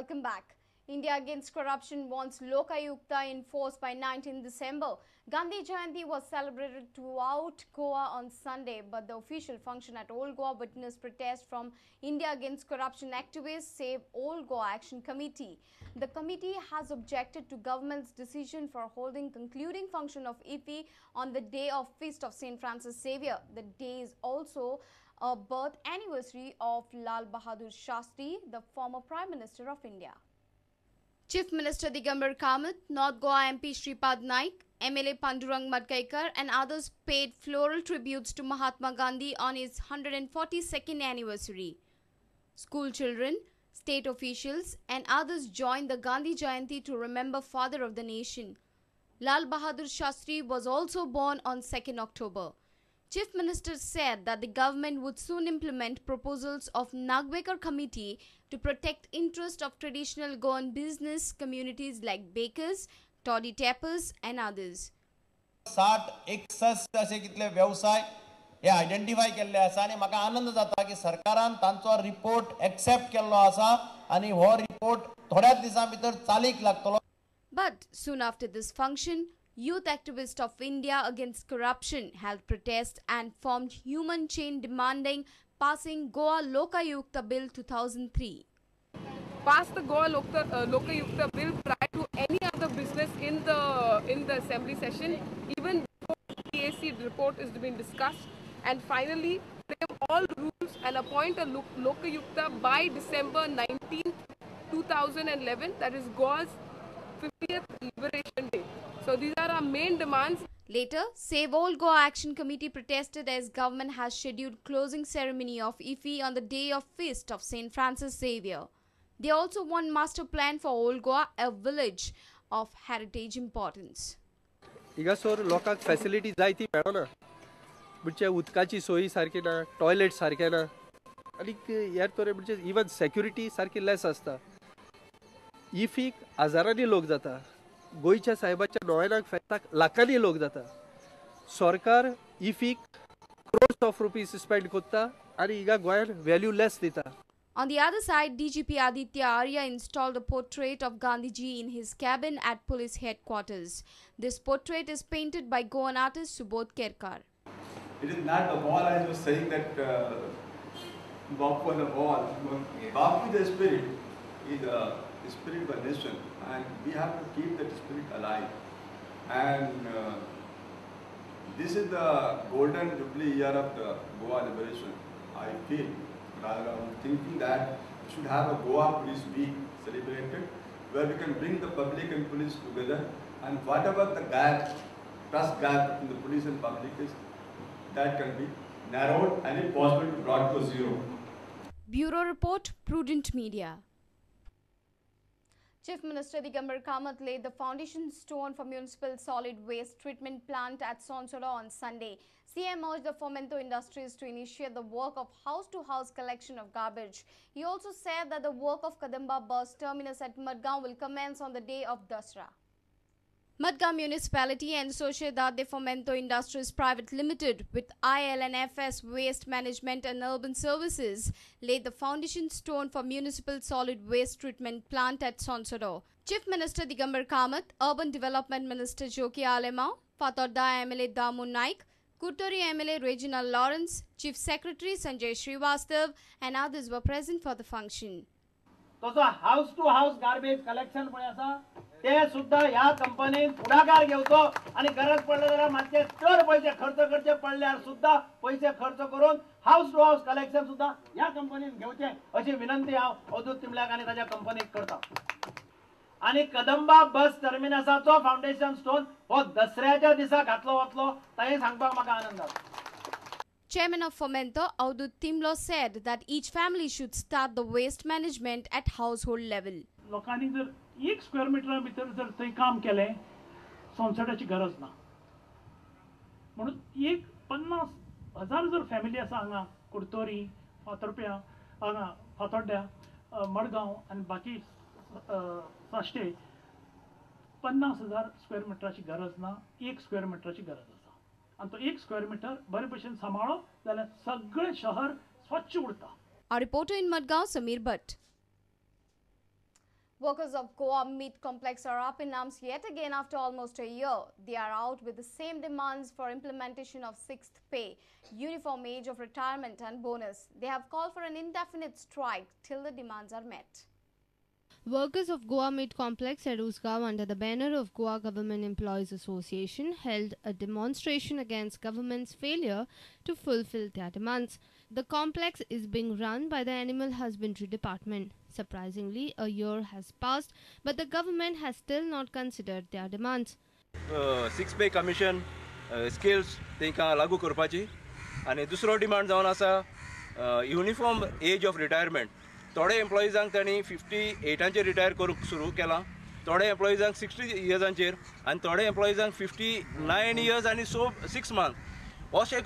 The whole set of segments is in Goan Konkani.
Welcome back. India Against Corruption wants Lokayukta in force by 19 December. Gandhi Jayanti was celebrated throughout Goa on Sunday, but the official function at Old Goa witnessed protest from India Against Corruption activists Save Old Goa Action Committee. The committee has objected to government's decision for holding concluding function of IFFI on the day of Feast of St. Francis Xavier. The day is also a birth anniversary of Lal Bahadur Shastri, the former Prime Minister of India. Chief Minister Digambar Kamath, North Goa MP Shripad Naik, MLA Pandurang Madkaikar and others paid floral tributes to Mahatma Gandhi on his 142nd anniversary. School children, state officials and others joined the Gandhi Jayanti to remember father of the nation. Lal Bahadur Shastri was also born on 2nd October. Chief Minister said that the government would soon implement proposals of Nagvekar Committee to protect interest of traditional Goan business communities like bakers, toddy tappers and others. 60-61 असे कितले व्यवसाय हे आयडेंटिफाय केल्ले आसा आनी म्हाका आनंद जाता की सरकारान तांचो रिपोर्ट एक्सेप्ट केल्लो आसा आनी हो रिपोर्ट थोड्याच दिसां भितर चालीक लागतलो. But soon after this function, youth activists of India Against Corruption held protests and formed human chain demanding passing Goa Lokayukta Bill 2003. Pass the Goa Lokayukta Bill prior to any other business in the assembly session, even before the PAC report is being discussed, and finally frame all rules and appoint a Lokayukta by December 19th, 2011, that is Goa's 50th Liberation Day. So these are our main demands. Later, Save All Goa Action Committee protested as government has scheduled closing ceremony of IFFI on the day of Feast of St. Francis Xavier. They also want master plan for Old Goa, a village of heritage importance. हिंगासर लोकांक फॅसिलिटी जाय ती मेळना, म्हणजे उदकाची सोयी सारकी ना, टॉयलेट सारकें ना, आनी हे तरे म्हणजे इवन सेक्युरिटी सारकी लेस आसता. इफीक हजारांनी लोक जाता, गोंयच्या साहेबाच्या नोवेनाक फेस्ताक लाखांनी लोक जाता. सरकार इफीक क्रोर्स ऑफ रुपीज स्पेंड करता आनी हिंगा गोंयान व्हॅल्यू लेस दिता. On the other side, DGP Aditya Arya installed a portrait of Gandhiji in his cabin at police headquarters. This portrait is painted by Goan artist Subodh Kerkar. It is not the wall, I was saying that Bapu on the wall. Bapu is the spirit, is a spirit by nation, and we have to keep that spirit alive. And this is the golden jubilee year of the Goa liberation. I feel, rather I'm thinking that we should have a Goa Police Week celebrated, where we can bring the public and police together, and whatever the gap, trust gap between the police and public is, that can be narrowed and if possible to brought to zero. Bureau Report, Prudent Media. Chief Minister Digambar Kamath laid the foundation stone for municipal solid waste treatment plant at Sonsodo on Sunday. CM urged the Fomento Industries to initiate the work of house-to-house collection of garbage. He also said that the work of Kadamba bus terminus at Madgaon will commence on the day of Dasra. Madgaon Municipality and Sociedad de Fomento Industries Private Limited with IL&FS Waste Management and Urban Services laid the foundation stone for municipal solid waste treatment plant at Sonsodo. Chief Minister Digambar Kamath, Urban Development Minister Joki Alemao, Fatorda MLA Damu Naik, Kurtori MLA Regina Lawrence, Chief Secretary Sanjay Srivastav and others were present for the function. तसो house to house garbage collection पळय आसा ते सुद्धा ह्या कंपनीन फुडाकार घेवचो आनी गरज पडले जाल्यार मातशे चड पयशे खर्च करचे पडल्यार सुद्धा पयशे खर्च करून हाऊस टू हाऊस कलेक्शन सुद्धा ह्या कंपनीन घेवचे अशी विनंती हांव अवधूत तिमल्याक आनी ताच्या कंपनीक करता. आनी कदंबा बस टर्मिनसाचो फावंडेशन स्टोन हो दसऱ्याच्या दिसा घातलो वतलो तांणी सांगपाक म्हाका आनंद जाता. Chairman of Fomento, Avdut Timlo, said that each family should start the waste management at household level. लोकांनी जर एक स्क्वेअर मिटरा भितर जर थंय काम केलें, सोनसडाची गरज ना. म्हणून एक 50,000 जर फॅमिली आसा हांगा कुडतोरी, फातोर्प्या, हांगा फातोड्ड्या, मडगांव आनी बाकी साश्टे, 50,000 स्क्वेअर मिटराची गरज ना, एक स्क्वेअर मिटराची गरज आसा. आनी तो एक स्क्वेअर मिटर बरे भशेन सांबाळ्ळो जाल्यार सगळें शहर स्वच्छ उरता. Our reporter in Madgaon, Samir Bhatt. Workers of Goa Meat Complex are up in arms yet again after almost a year. They are out with the same demands for implementation of sixth pay, uniform age of retirement and bonus. They have called for an indefinite strike till the demands are met. Workers of Goa Meat Complex at Usgao under the banner of Goa Government Employees Association held a demonstration against government's failure to fulfill their demands. The complex is being run by the Animal Husbandry Department. Surprisingly, a year has passed, but the government has still not considered their demands. Six pay commission skills तांकां लागू करपाची आनी दुसरो डिमांड जावन आसा युनिफॉर्म एज ऑफ रिटायरमेंट. थोडे एम्प्लॉइजांक तांणी 58 रिटायर करूंक सुरू केलां, थोडे एम्प्लॉइजांक 60 इयर्सांचेर आनी थोडे एम्प्लॉइजांक 59 इयर्स आनी 6 मंथ. अशें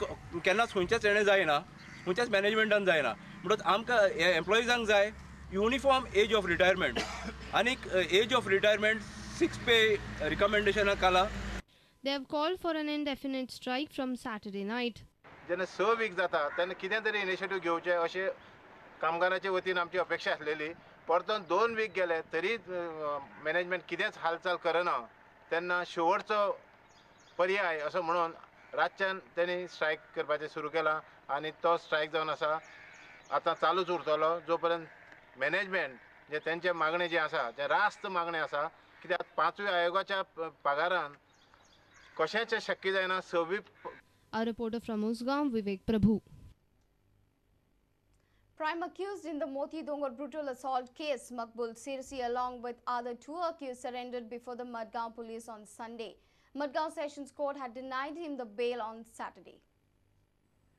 केन्नाच खंयच्याच हेणें जायना, खंयच्याच मॅनेजमेंटान जायना. म्हणटच आमकां एम्प्लॉइजांक जाय युनिफॉर्म एज ऑफ रिटायरमेंट आनीक एज ऑफ रिटायरमेंट 6 पे रिकमेंडेशनाक घाला. They have called for an indefinite strike from Saturday night. जेन्ना 6 वीक जाता तेन्ना कितें तरी इनिशिएटीव घेवचें अशें कामगारांचे वतीन आमची अपेक्षा आसलेली. परतून 2 वीक गेले तरी मॅनेजमेंट कितेंच हालचाल करना तेन्ना शेवटचो पर्याय असो म्हणून रातच्यान तेणी स्ट्रायक करपाचें सुरू केलां आनी तो स्ट्रायक जावन आसा आतां चालूच उरतलो जो पर्यंत मॅनेजमेंट जे तेंचे मागणें जें आसा जें रास्त मागणें आसा कित्याक 5व्या आयोगाच्या पगारान कशेंच शक्य जायना. 6 A reporter from Usgao, Vivek Prabhu. Prime accused in the Moti Dongor brutal assault case, Makbul Sirsi, along with other 2 accused, surrendered before the Madgaon police on Sunday. Madgaon Sessions Court had denied him the bail on Saturday.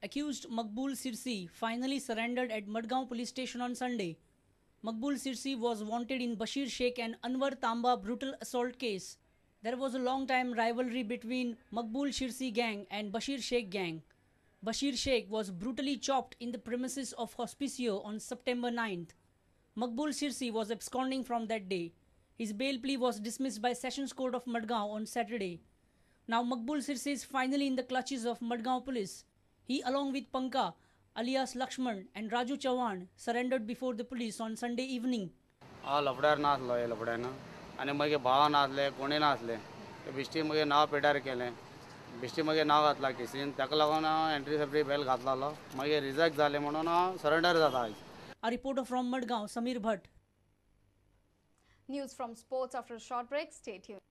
Accused Makbul Sirsi finally surrendered at Madgaon police station on Sunday. Makbul Sirsi was wanted in Bashir Sheikh and Anwar Tamba brutal assault case. There was a long-time rivalry between Makbul Sirsi gang and Bashir Sheikh gang. Bashir Sheikh was brutally chopped in the premises of Hospicio on September 9th. Makbul Sirsi was absconding from that day. His bail plea was dismissed by Sessions Court of Madgaon on Saturday. Now Makbul Sirsi is finally in the clutches of Madgaon police. He, along with Panka, alias Lakshman and Raju Chavan, surrendered before the police on Sunday evening. लफड्यार नासलो हे लफड्यान आनी मागीर भाव नासले कोणी नासले बिश्टी मागीर नांव पेड्यार केलें, बिश्टी मागीर नांव घातलां केसीन, ताका लागून हांव एंट्री सेफ्टी बेल घातलोलो, मागीर रिजेक्ट जालें म्हणून हांव सरेंडर जाता आयज. A reporter from Madgaon, Samir Bhatt. News from sports after a short break. Stay tuned.